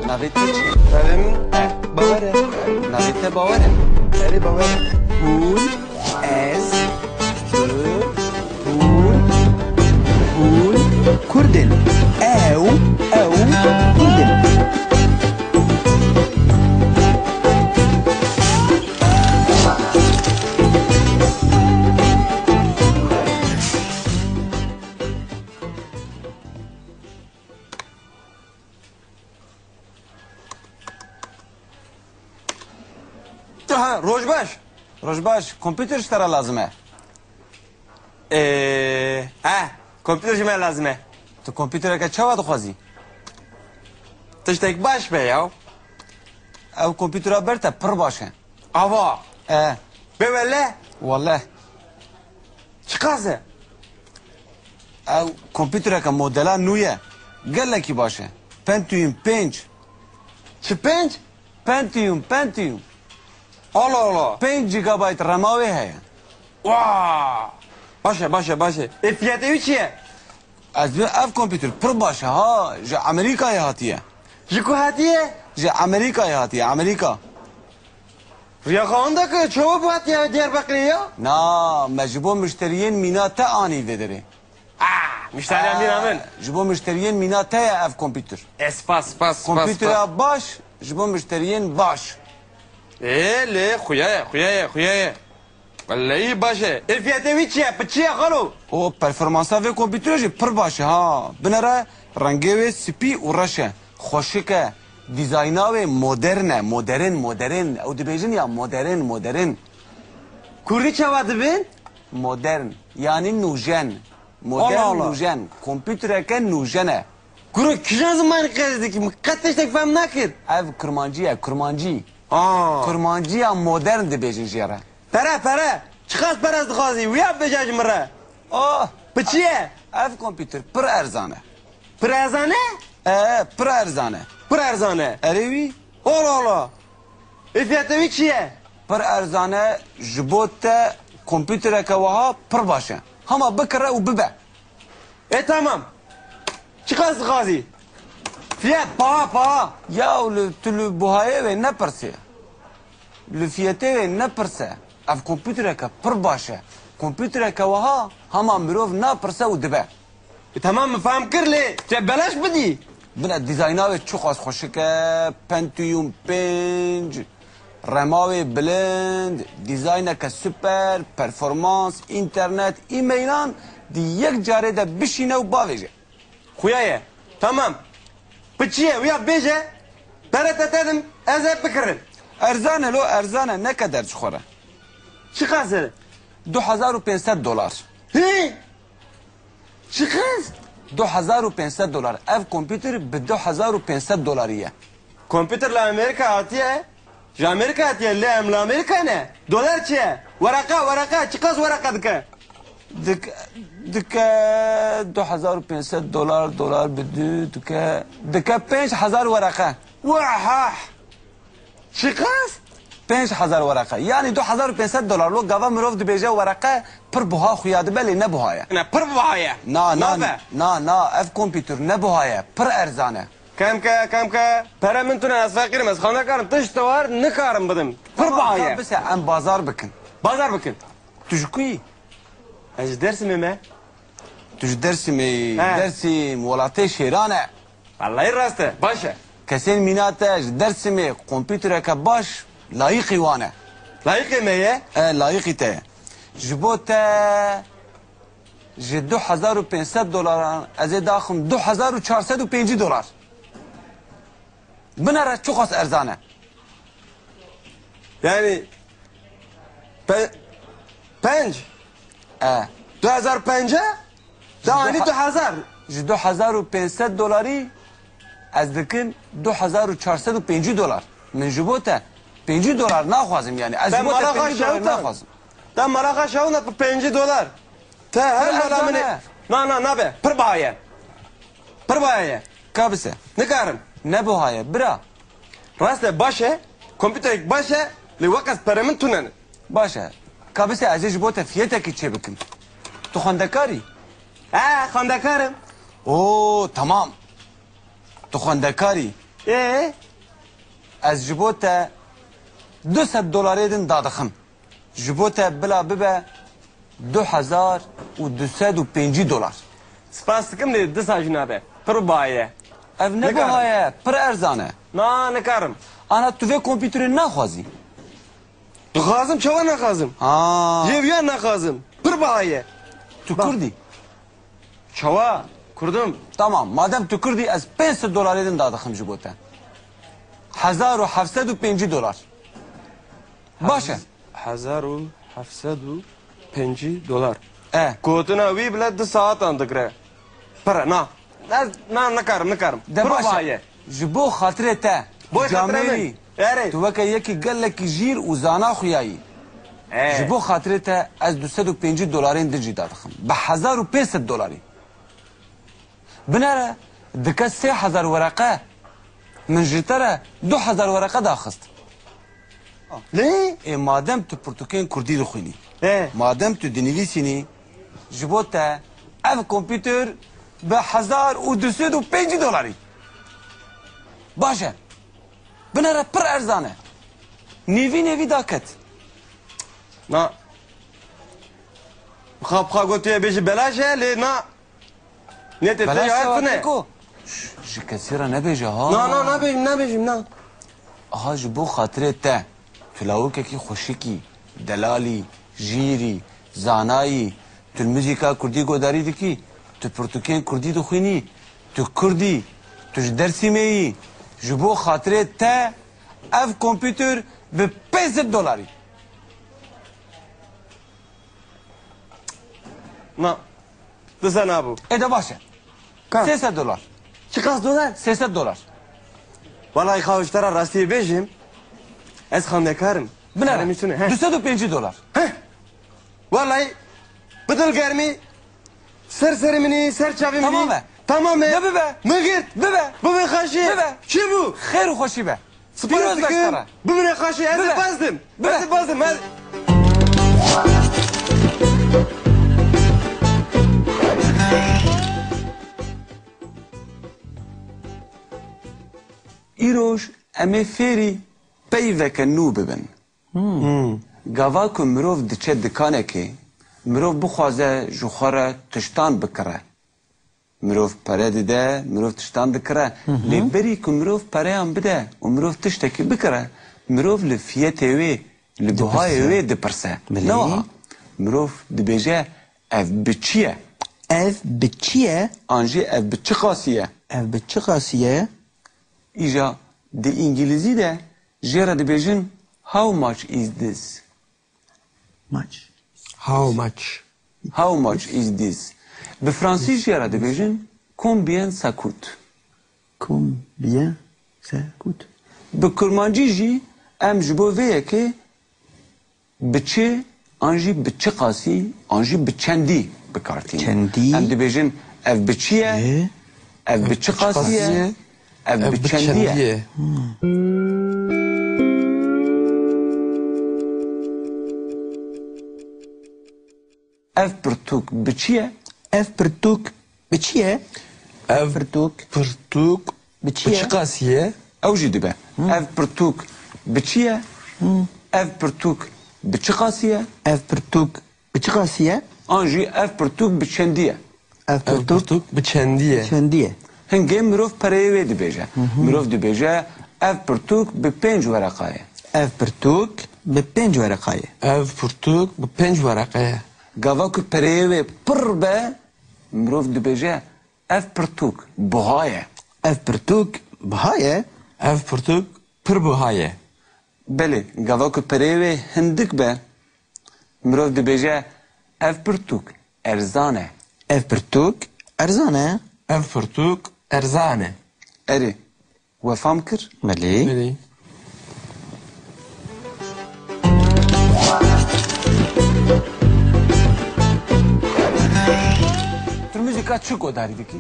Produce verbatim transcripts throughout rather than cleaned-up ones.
Navê te çi ye? Navê min Bawer e. Navê te Bawer e? Erê, Bawer e. Hûn, ez, tu, hûn, hûn Kurd in. Ew, ew Kurd in. Ha, roj baş. Roj baş, kompîter ji te re lazim e. Ee, he, kompîter ji me lazim e. Tu kompîtereke çawa dixwazî? Tiştek baş be ya. Ew kompîtera ber te pir baş e. Ava. E. Bê wele? Wele. Çiqas e? Ew kompîtereke modela nû ye. Gelekî baş e. Pentium pênc. Çi pênc? Pentium, Pentium. Allah Allah. Pênc gigabayt rema wê heye. Wa! Baş e, baş e, baş e. Ê fiyatê wî çi ye? Ez bi ev kompîter pir baş e ha. Ji Amerîkayê hatiye. Ji ku hatiye? Ji Amerîkayê hatiye, Amerîka. Riya xawenda ke çawa bi hatiye Diyarbekirê ya? Na, me ji bo mişteriyên mîna te anî vê derê. Ah, mişteriya mîna min. Ji bo mişteriyên mîna te ye ev kompîter. E, spas, spas, spas, spas. Kompîtera baş ji bo mişteriyên baş. Ê, lê xuya ye, xuya ye, xuya ye. Wellehî baş e. Ê fiyetê wî çi ye? Bi çi ye xalo? O performansa vê kompîterê jî pir baş e ha. Binere rengê wê spî û reş e. Xweşik e. Dîzayna wê modern e. Modern, modern. Ew dibêjin ya modern, modern. Kurdî çawa dibên? Modern. Yanî nûjen. Modern, Allah Allah, nûjen. Kompîtereke nûjen e. Kuro kîjan zimanî qezdî dikî? Min qet tiştek fehm nakir. Ev kurmancî ye, kurmancî. Aa. Kurmanciya modern dibêjin jê re. Pere, pere. Çiqas pere ez dixwazî? Wiya bêje ji min re. Oh. Bi çi ye? Ev kompîter pir erzan e. Pir erzan e? E, pir erzan e. Pir erzan e? Erê wî. Ola ola. Ê fiyatê wî çi ye? Pir erzan e, ji bo te kompîtereke wiha pir baş e. Hema bikire û bibe. E, tamam. Çiqas dixwazî? Fiyat, paha, paha. Ya li, tu li buhayê wê nepirse. Li fiyetê wê nepirse. Ev kompîtereke pir baş e. Kompîtereke wiha hema mirov napirse û dibe. E, tamam, min fehm kir lê te belaş bidî. Bine dîzayna wê çiqas xweşik e, Pentium pênc, rema wê bilind, dîzayneke super, performans, înternet, e-mailan di yek carê de bişîne û bavêje. Xuya ye. Tamam. Bi çi ye? Wiya bêje, pere te te dim, ez ê bikirim. Erzan e lo, erzan e, neke derc xwe re. Çiqas e? Du hezar û pênc sed dolar. Hî? Çiqas? Du hezar û pênc sed dolar. Ev kompîter bi du hezar û pênc sed dolarî ye. Kompîter li Amerîka hatiye. Ji Amerîka hatiye, lê em li Amerîka ne. Dolar çi ye? Wereqa, wereqa, çiqas wereqa dike? Dik-, dike du hezar û pênc sed dolar, dolar bi du dike, dike pênc hezar wereqa. Wahah! Çiqas? Pênc hezar wereqe. Yanî du hezar û pênc sed dolar. Lo gava mirov dibêje wereqe pir buha xuya dibe, lê ne buha ye. Ne, pir buha ye. Na, na, nabe, na, na, ev kompîtur ne buha ye. Pir erzan e. Kemke, kemke. Pere min tune, ez feqîr im, ez xwe nekarim. Tişt war nikarim bidim. Pir buha ye. Tamam, ka bise, em bazar bikin. Bazar bikin. Tu ji ku yî? Ez ji Dêrsimê me. Tu ji Dêrsimê yî? He. Dêrsim, welatê şêran e. Wellahî rast e, baş e. Kesên mîna te ji Dêrsimê kompîtereke baş layîqî wan e. Layîqê me ye? E, layîqî te ye. Ji bo te ji du hezar û pênc sed dolaran ez ê daxim du hezar û çar sed û pêncî dolar. Binere çiqas erzan e. Yani pe-, penc. E. Du hezar penc e? Da anî du hezar. Ji du hezar û pênc sed dolarî ez dikim du hezar û çar sed û pêncî dolar. Min ji bo te pêncî dolar naxwazim yani. Ez ji bo te pêncî dolar naxwazim. Te mala xwe şewna bi pêncî dolar. Te her mala min ê. Na, na, nabe. Pir baha ye. Pir baha ye. Ka bise. Nikarim. Ne buha ye, bira. Rast e, baş e. Kompîterek baş e. Lê weqas pere min tune ne. Baş e. Ka bise ez ê ji bo te fiyetekî çêbikim. Tu xwendekar î? He, xwendekar im. Oo, tamam. Tu xwendekar î. Ê? Ez ji bo te du sed dolarê din dadixim. Ji bo te bila bibe du hezar û du sed û pêncî dolar. Spas dikim, lê disa jî nabe. Pir biha ye. Ev ne biha ye, pir erzan e. Na, nikarim. Ana tu vê kompîterê naxwazî? Dixwazim, çawa naxwazim? Ha. Yê viya naxwazim. Pir biha ye. Tu Kurd î? Çawa? Kurd im. Tamam, madem tu Kurd î, ez pênc sed dolarê din dadixim ji bo te. Hezar û heft sed û pêncî dolar. Baş e. Hezar û heft sed û pêncî dolar. E. Gotina wî bile du saetan digire. Pir e, na. Ez, na, nikarim, nikarim. De baş e. Ji bo xatirê te. Boy xatirê min. Erê. Tu weke yekî gelekî jîr û zana xuya yî. E. Ji bo xatirê te ez du sed û pêncî dolarên din jî dadixim. Bi hezar û pênc sed dolarî. Binere dike sê hezar wereqe. Min ji te re du hezar wereqe daxist. Lê? Ê, madem tu pirtûkên kurdî dixwînî, He. madem tu dinivîsînî, ji bo te ev kompîter bi hezar û du sed û pêncî dolarî. Baş e. Binere pir erzan e. Nêvî nêvî daket. Na. Xap xwe gotiye bêjî belaş e, lê na. Niyetê te ya tune. Belaş e, Teko. Şş, ji kesî re nebêje ha. Na, na, nabêjim, nabêjim, na. Aha, ji bo xatirê te. Tu lawikekî xweşik î, delal î, jîr î, zana yî. Tu li muzîka kurdî godarî dikî. Tu pirtûkên kurdî dixwînî. Tu kurd î. Tu ji Dêrsimê yî. Ji bo xatirê te ev kompîter bi pênc sed dolarî. Na. Disa nabû. Ê de baş e. Ka? Sê sed dolar. Çiqas dolar? Sê sed dolar. Wallahî xawiş te re rastiyê bêjim. Ez xandekar im. Binere. Keremî tune, he. Du sed û pêncî dolar. Heh. Wallahî bi dilgermî ser serê min î, ser çavê min î. Tamam e. Tamam e. De bibe. Min girt. Bibe. Bibe xweşî. Bibe. Çi bû? Xêr û xweşî be. Pîroz be ji te re. Bimîne xweşî, ez ê bezdim. Ez ê bezdim. Ez... Îroj em ê fêrî peyveke nû bibin. Hmm. Gava ku mirov diçe dikanekê, mirov bixwaze ji xwe re tiştan bikire. Mirov pere dide, mirov tiştan dikire. Hı hı. Lê berî ku mirov pereyan bide û mirov tiştekî bikire, mirov li fiyetê wê, li buhayê wê dipirse. Belê. Ne wiha. Mirov dibêje, "Ev bi çi ye?" Ev bi çi ye? An jî ev bi çi qasî ye? Ev bi çi qasî ye? Îja di îngilîzî de jê re dibêjin, "How much is this?" Much. How much? How much is this? Bi fransî jê re dibêjin, "Combien ça coûte?" Combien ça coûte? Bi kurmancî jî em ji bo vê yekê bi çi an jî bi çi qasî an jî bi çendî bi kar tînin. Çendî? Em dibêjin, "Ev bi çi ye? Ê? Ev bi çi qasî ye? Ev bi çendî ye?" Hmm. Ev pirtûk bi çi ye? Ev pirtûk bi çi ye? Ev pirtûk bi çi qasî ye? Ew jî dibe. Hmm. Ev pirtûk bi çi ye? Hmm. Ev pirtûk bi çi qasî ye? Ev pirtûk bi çi qasî ye? An jî ev pirtûk bi çendî ye? Ev pirtûk bi çendî ye. Çendî ye. Hingê mirov pereyê wê dibêje. Hı hı. Mirov dibêje, "Ev pirtûk bi pênc wereqa ye." Ev pirtûk bi pênc wereqa ye. Ev pirtûk bi pênc wereqa ye. Gava ku pereyê wê pir be, mirov dibêje, "Ev pirtûk buha ye." Ev pirtûk buha ye. Ev pirtûk pir buha ye. Belê, gava ku pereyê wê hindik be, mirov dibêje, "Ev pirtûk erzan e." Ev pirtûk erzan e. Ev pirtûk erzan e. Erê, we fam kir? Belê. Belê. Tu muzîka çi godarî dikî?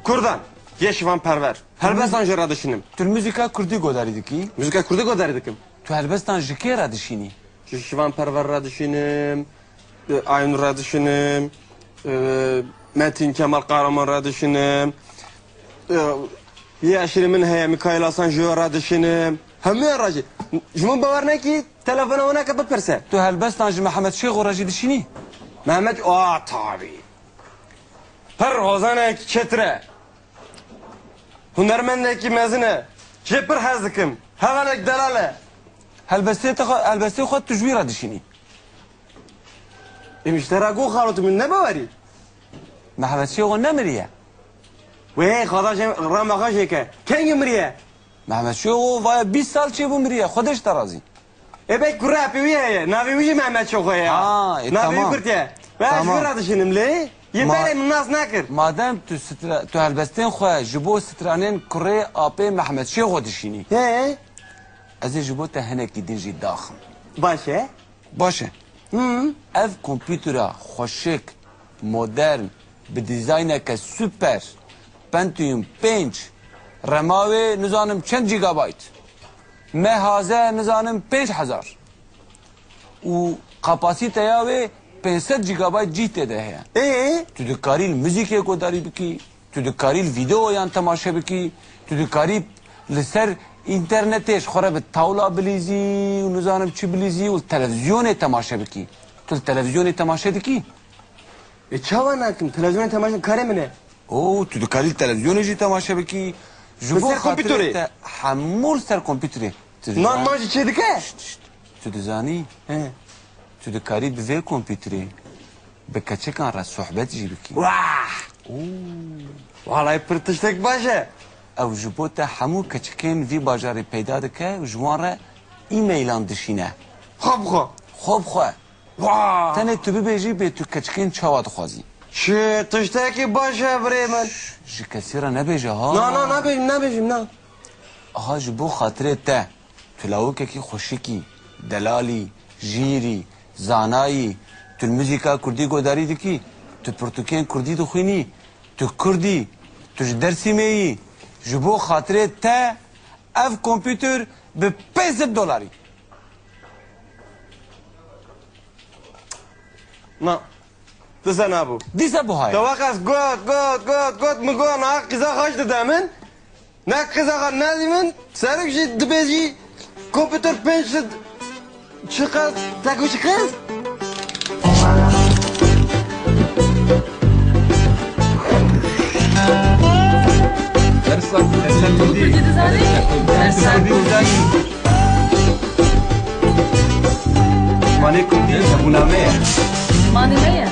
Kurdan, yê Şivan Perwer. Helbestan jê re dişînim. Tu muzîka kurdî godarî dikî? Muzîka kurdî godarî dikim. Tu helbestan ji kê re dişînî? Ji Şivan Perwer re dişînim, e, Aynur re dişînim, e, Metin Kemal Kahraman re dişînim, e, Yê eşîrê min heye, Mikaîl Asan, ji wê re dişînim. Hemûyan re jî. Ji min bawer nekî, telefona wan neke bipirse. Tu helbestan ji Mehmet Şêxo re jî dişînî? Mehmet, a tabî. Pir hozanek çêtir e. Hunermendekî mezin e. Jê pir hez dikim. Hevalek delal e. Helbestê te xwe, helbestê xwe tu ji wî re dişînî? Ê, min ji te re got xalo, tu min nebawerî? Mehmet Şêxo nemiriye? Wê, xweda jê rehma xwe jê ke. Kengî miriye? Mehmet Şêxo vaya bîst sal çêbû miriye. Xwedê ji te razî. Ê, belk kure apê wî heye. Navê wî jî Mehmet Şêxo ye. Ha, ê, Navê wî tamam. Kurt ye. Ve ez ji Tamam. wî re dişînim lê. Yê Ma- berê min nas nekir. Madem tu sitra-, tu helbestên xwe ji bo stranên kurê apê Mehmet Şêxo dişînî, He. ez ê ji bo te hinekî din jî daxim. Baş e. Baş e. Hı. Ev kompûtera xweşik, modern, bi dîzayneke super, Pentium pênc, rema wê nizanim çend gigabayt, M H Z nizanim pênc hezar û kapasîteya wê pênc sed gigabayt cîh tê de heye. Ê? Tu dikarî li muzîkê guhdarî bikî, tu dikarî li vîdeoyan temaşe bikî, tu dikarî li ser înternetê ji xwe re bi tawla bilîzî û nizanim çi bilîzî û li televîzyonê temaşe bikî. Tu li televîzyonê temaşe dikî? Ê, çawa nakim? Televîzyonê temaşe karê min e. Oo, tu dikarî li televîzyonê jî temaşe bikî. Ji Li bo ser xatirê kompîterê? te hemû li ser kompîterê. Tu Nan dizan- man jî çê dike? Şşt, şşt. Tu dizanî? He. Tu dikarî bi vê kompîterê bi keçikan re sohbet jî bikî. Wah! Oo. Walay pir tiştek baş e. Ew ji bo te hemû keçikên vî bajarê peyda dike û ji wan re e-mailan dişîne. Xwe bi xwe. Xwe bi xwe. Wah! Tenê tu bibêjî bê tu keçikên çawa dixwazî. Çi tiştekî baş e birê min. Ji kesî re nebêje ha. Na, na, nabêjim, nabêjim, na. Aha ji bo xatirê te. Tu lawikekî xweşikî, delalî, jîrî, zanayî, tu li muzîka kurdî godarî dikî, tu pirtûkên kurdî dixwînî, tu kurd î, tu ji Dêrsimê yî, ji bo xatirê te ev kompûter bi pênc sed dolarî. Na. Dise nabû. Dîse buha ye. Te wext ez got, got, got, got, min got, na qîza xweş dide min. Ne qîza xwe nedî min, serik jî dibêjî kompûter pênc sed çiqas, te ku çiqas? Dersa, dersa kurdî. Kurdî dizanî? Dersa kurdî dizanî. Zimanê kurdî hebûna me ye. Zimanê me ye.